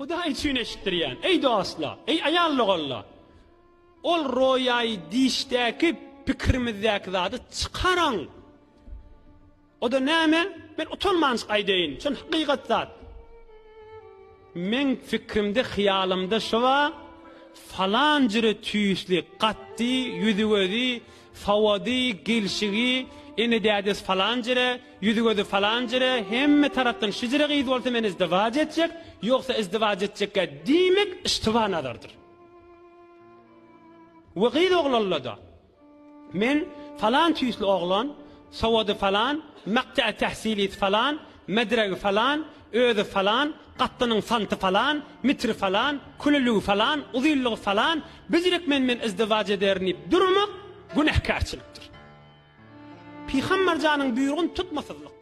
Hudaý üçin eşitdirýän, eý dostlar, eý aýal doganlar! Ol roýaýy dişdäki pikirimizdäki zady çykaraň! O-da näme? Men utanmanjyk aýdaýyn, çyn hakykat zat. Meň fikrimde, hyýalymda şo bar, falan jüre tüýsli, katdy, ýüzi-gözi, sowady, gelşigi, ene-dädesi falan jüre, ýüzi-gözi falan jüre, hemme tarapdan şu jüre gyz bolsa men izdiwaç etjek, ýogsa izdiwaç etjekkä diýmek iştiba nazardyr. We gyz oglanla-da. Men falan tüýsli oglan, sowady falan, makta'i tähsilisi falan, medregi falan, özi falan, katdynyň santy falan, mitri falan, küleligi falan, uzynlygy falan, bizrek men men izdiwaç ederin diýip durmak günähkärçilikdir. Pygamber janyň buýrugyny tutmasyzlykdyr.